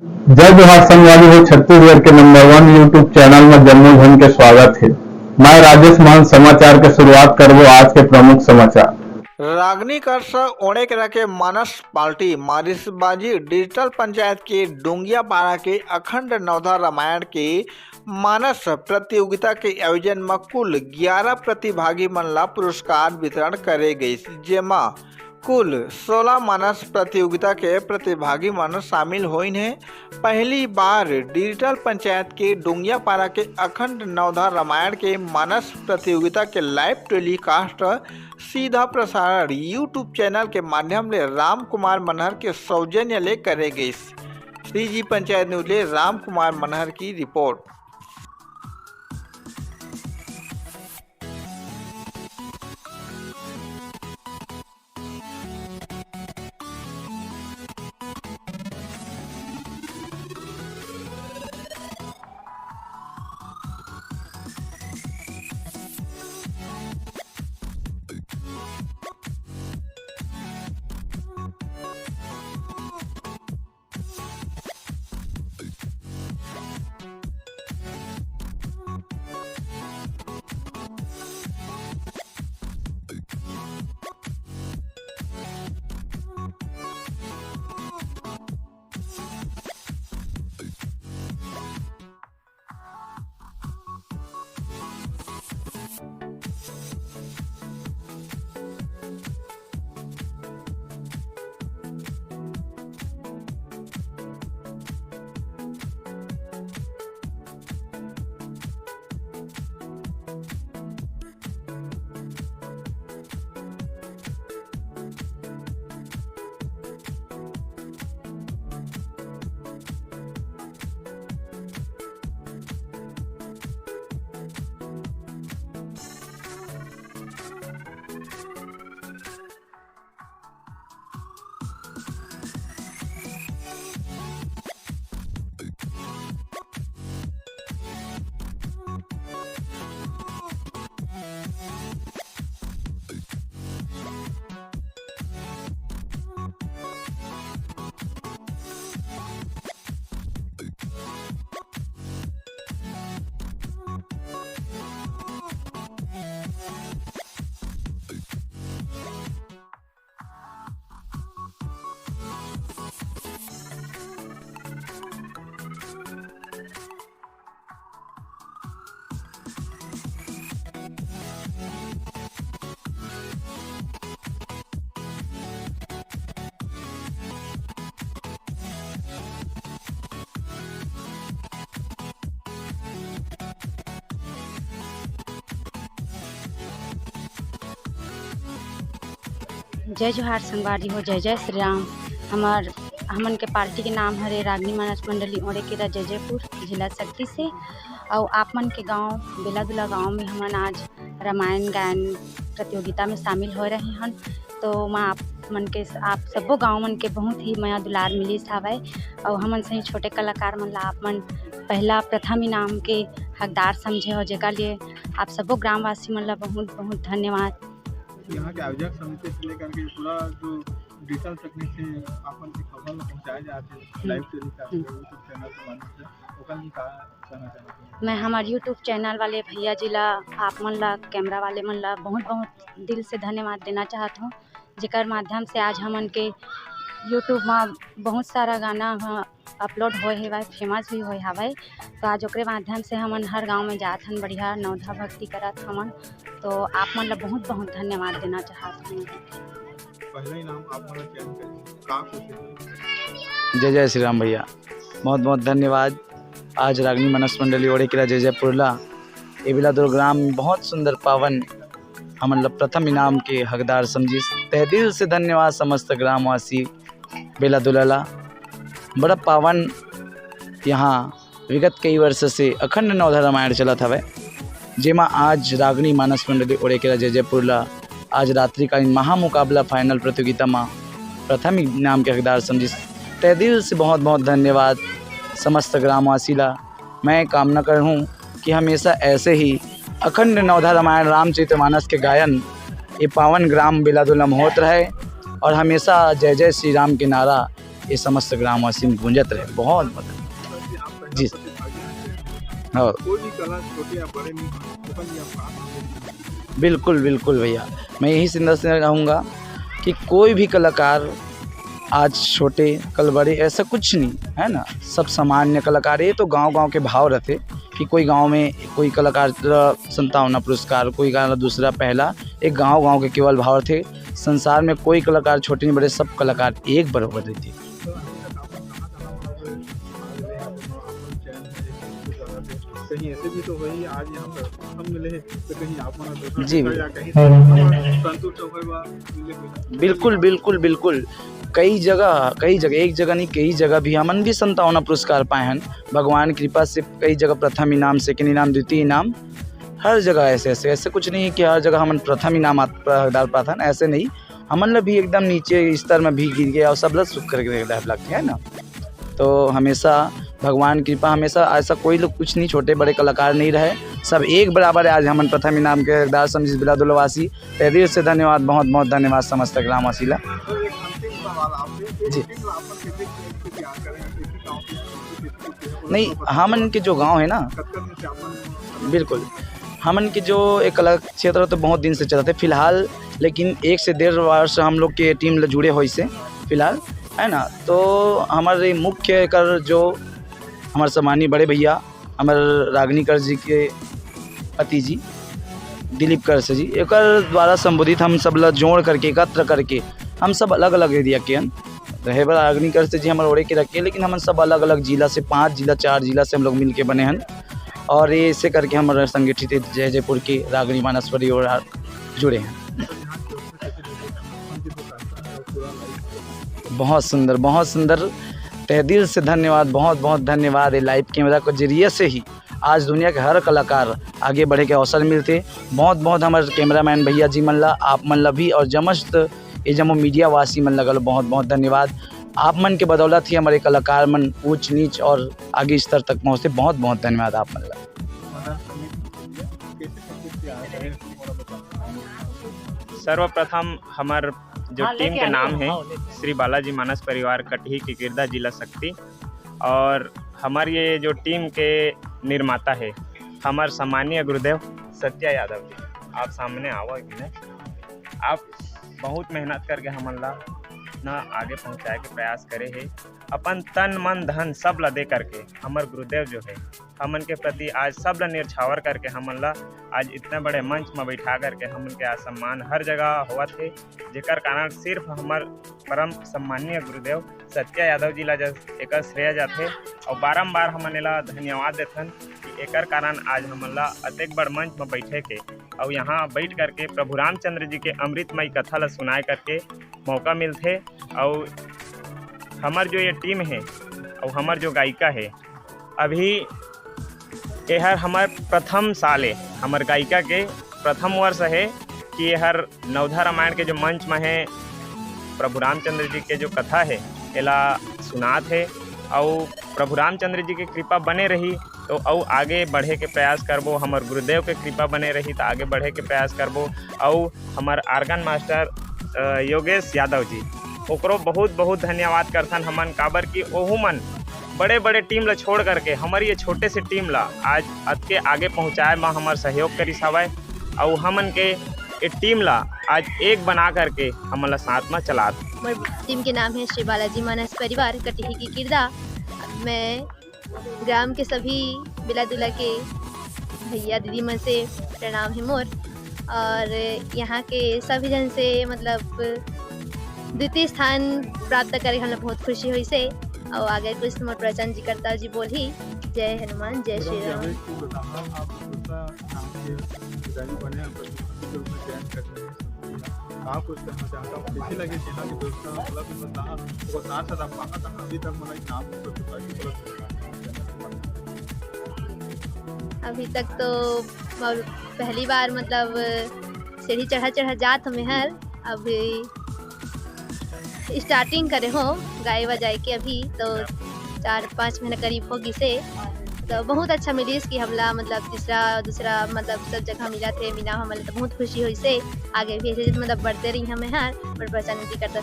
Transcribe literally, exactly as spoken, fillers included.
जय जोहार संगवारी हो, छत्तीसगढ़ के नंबर वन YouTube चैनल में जम्मो झन के स्वागत हे। मैं राजेश महंत समाचार के शुरुआत करबो आज के प्रमुख समाचार। रागनी कलश ओड़ेकेरा के मानस पार्टी मारिसबाजी डिजिटल पंचायत के डोंगियापारा के अखंड नवधा रामायण के मानस प्रतियोगिता के आयोजन म कुल ग्यारह प्रतिभागी मन ला पुरस्कार वितरण करे गइस, जेमा कुल सोलह मानस प्रतियोगिता के प्रतिभागी मन शामिल होइन हे। पहली बार डिजिटल पंचायत के डोंगियापारा के अखंड नवधा रामायण के मानस प्रतियोगिता के लाइव टेलीकास्ट सीधा प्रसारण YouTube चैनल के माध्यम ले राम कुमार मनहर के सौजन्य ले करे गइस। सीजी पंचायत न्यूज ले राम कुमार मनहर की रिपोर्ट। जय जोहार संगवारी हो, जय जय श्री राम। हमर, हमन के पार्टी के नाम हरे रागनी मानस मंडली ओड़ेकेरा जय जयपुर, जिला सक्ती से। अउ आप मन के गांव बेलादुला गांव में हमन आज रामायण गायन प्रतियोगिता में शामिल होए रहे हन। तो मैं आप मन के, आप सब्बो गांव मन के बहुत ही मया दुलार मिलिस हावय। अउ हमन सही छोटे कलाकार मन ला आप मन पहला प्रथम इनाम के हकदार समझे हो, जेकर लिए आप सब्बो ग्रामवासी मन ला बहुत बहुत धन्यवाद। यहाँ के आयोजक समिति से लेकर के पूरा जो डिजिटल तकनीक से आप मन के खबर ला पहुँचाए जात हे, हम्म। लाइव टेलीकास्ट हम्म। YouTube चैनल के माध्यम से, ओकर लिए का कहना चाहते हैं? मैं हमर YouTube चैनल वाले भैया जी ला, आप मन ला, कैमरा वाले मन ला बहुत बहुत दिल से धन्यवाद देना चाहत हूँ, जेकर माध्यम से आज हमन के YouTube मा बहुत सारा गाना ह अपलोड होए हेवय, फेमस भी होए हावय। तो आज ओकरे माध्यम से हमन हर गांव में जात हन, बढ़िया नवधा भक्ति करत हमन। तो आप मन ला बहुत बहुत धन्यवाद देना चाहत हूँ। पहला इनाम आप मन ला चयन करिस, का खुशी हुई? जय जय श्री राम भैया, बहुत बहुत धन्यवाद। आज रागनी मानस मंडली ओड़ेकेरा जय जयपुर ला, ए बेलादुला ग्राम में बहुत सुंदर पावन हमन ला प्रथम इनाम के हकदार समझिस। तहे दिल से धन्यवाद समस्त ग्रामवासी बेलादुला ला। बड़ा पावन यहाँ विगत कई वर्ष से अखंड नवधा रामायण चलत हवय, जेमा आज रागनी मानस मंडली ओड़ेकेरा जय जयपुर ला आज रात्रिकालीन महामुकाबला फाइनल प्रतियोगिता म प्रथम इनाम के हकदार समझिस। तहे दिल से बहुत बहुत धन्यवाद समस्त ग्रामवासी ला। मैं कामना करहूँ कि हमेशा ऐसे ही अखंड नवधा रामायण रामचरितमानस के गायन ये पावन ग्राम बेलादुला म होत रहे और हमेशा जय जय श्री राम के नारा ये समस्त ग्रामवासी में गूंजत रहे। बहुत मजा। जी। हाँ। कोई भी कला छोटे या बड़े में हो, ओकर लिए आप प्रार्थना करें। बिल्कुल, बिल्कुल भैया, मैं यही संदेश देना चाहूँगा कि कोई भी कलाकार आज छोटे, कल बड़े, ऐसा कुछ नहीं है ना, सब सामान्य कलाकार। ये तो गांव-गांव के भाव रहते कि कोई गांव में कोई कलाकार ला संतावना पुरस्कार, कोई गाना दूसरा, पहला, एक गांव-गांव के केवल भाव रहते। संसार में कोई कलाकार छोटे नहीं बड़े, सब कलाकार एक बराबर रहते। कहीं ऐसे भी तो वही आज यहाँ पर हम मिले हैं, तो कहीं आप मन दूसरा जी, जगह या कहीं संतुष्ट होए बा, मिले हुए। बिल्कुल, बिल्कुल, बिल्कुल। कई जगह, कई जगह, एक जगह नहीं, कई जगह भी हमन भी संतावना पुरस्कार पाए हन। भगवान कृपा से कई जगह प्रथम इनाम, सेकंड इनाम, द्वितीय इनाम, हर जगह ऐसे, ऐसे, ऐसे कुछ नहीं है कि हर जगह हमन प्रथम इनाम आत-, हकदार पाथन, ऐसे नहीं। हमन ला भी एकदम नीचे स्तर में भी गिर गया और सब ला सुख करके रख लगते हैं ना। तो हमेशा भगवान कृपा, हमेशा ऐसा कोई लोग कुछ नहीं, छोटे बड़े कलाकार नहीं रहे, सब एक बराबर है। आज हमन प्रथम इनाम के हकदार समझिस बिलादुलवासी, तहे दिल से धन्यवाद, बहुत बहुत धन्यवाद समस्त ग्रामवासी ला। जी। नहीं, हमन के जो गांव है ना, बिल्कुल, हमन के जो एक कला क्षेत्र तो बहुत दिन से चलत हे फिलहाल, लेकिन एक से डेढ़ वर्ष हम लोग के टीम ले जुड़े होइस हे फिलहाल, है ना। तो हमर ये मुख्य एकर जो हमर सम्मानीय बड़े भैया, हमर रागनी कर जी के पति जी, दिलीप कर से जी, एकर द्वारा संबोधित हम सब ला जोड़ करके, एकत्र करके, हम सब अलग-अलग एरिया के हन। रहे बर रागनी कर से जी हमर ओड़े के रखे, लेकिन हमन सब अलग-अलग जिला से, पांच जिला, चार जिला से हम लोग मिलके बने हन। और ये ऐसे करके हमर संगठित जय जयपुर के रागनी मानस परिवार जुड़े हैं। बहुत सुंदर, बहुत सुंदर। तहे दिल से धन्यवाद, बहुत बहुत धन्यवाद। ये लाइव कैमरा के जरिए से ही आज दुनिया के हर कलाकार आगे बढ़े के अवसर मिलथे। बहुत बहुत हमर कैमरामैन भैया जी मन ला, आप मन ला भी, और जमस्त ये जम्मो मीडिया वासी मन ला घलो बहुत बहुत धन्यवाद। आप मन के बदौलत ही हमर ये कलाकार मन ऊंच नीच और आगे स्तर तक पहुंचथे। बहुत बहुत धन्यवाद आप मन ला। सर्वप्रथम हमर जो टीम के नाम है श्री बालाजी मानस परिवार कटही के गिरदा जिला सक्ती, और हमर ये जो टीम के निर्माता है हमर सम्मानीय गुरुदेव सत्या यादव जी, आप सामने आवो एक मिनट। आप बहुत मेहनत करके हमन ला ना आगे पहुंचाए के प्रयास करे हे, अपन तन मन धन सब ला दे करके हमर गुरुदेव जो है हमन के प्रति आज सब ला निरछावर करके हमन ला आज इतना बड़े मंच में बैठा करके हमन के आज सम्मान हर जगह होवत हे, जेकर कारण सिर्फ हमर परम सम्मानीय गुरुदेव सत्या यादव जी ला ज-, एकर श्रेय जाथे। और बारंबार हमन एला धन्यवाद देथन कि एकर कारण आज हमन ला अतेक बड़ मंच में बैठे के और यहाँ बैठ करके प्रभु रामचंद्र जी के अमृतमय कथा ला सुनाए करके मौका मिलथे। और हमर जो ये टीम है और हमर जो गायिका है, अभी एहर हमर प्रथम साल ए, हमर गायिका के प्रथम वर्ष हे कि एहर नवधा रामायण के जो मंच में है, प्रभु रामचंद्र जी के जो कथा है, एला सुनात है। अउ प्रभु रामचंद्र जी के कृपा बने रही तो अउ आगे बढ़े के प्रयास करबो, हमर गुरुदेव के कृपा बने रही तो आगे बढ़े के प्रयास करबो। अउ हमर आर्गन मास्टर, अ, योगेश यादव जी, ओकरो बहुत बहुत धन्यवाद करथन हमन, काबर कि ओहू मन बड़े बड़े टीम ला छोड़ करके हमर ये छोटे से टीम ला आज अतके आगे पहुँचाए म हमर सहयोग करिस हवय। अउ हमन के ये टीम ला आज एक बना करके हमन ला साथ म चलात। हमर टीम के नाम है श्री बालाजी मानस परिवार कटिही की किरदा। मैं ग्राम के सभी मिला जुला के भैया दीदी मन से प्रणाम है मोर। और यहाँ के सभी जन से मतलब द्वितीय स्थान प्राप्त करे हमला बहुत खुशी होइस हे। और आगे कुछ मोर प्रवचन जी करता जी बोलही। जय हनुमान, जय श्री राम। आप दूसरा नाम के पुजारी बने हैं, प्रशिक्षण के रूप में चयन करने में सफल हुआ। आप कुछ कहना चाहता हूँ, कैसे लगे कि यहाँ के दोस्तों मतलब भी बताओ, वो साथ साथ आप कहाँ तक अभी तक मतलब नाम को चुका है, मतलब अभी तक तो पहली बार मतलब सीढ़ी चढ़ा चढ़ा जात हमें हर अभी स्टार्टिंग करे हो गाए बजाए के, अभी तो चार पाँच महीना करीब हो गिसे, तो बहुत अच्छा मिलिस कि हमला मतलब तीसरा दूसरा मतलब सब जगह मिला थे, मिला हमला तो बहुत खुशी होइस हे। आगे भी ऐसे मतलब बढ़ते रही हमें हर और पहचान भी करता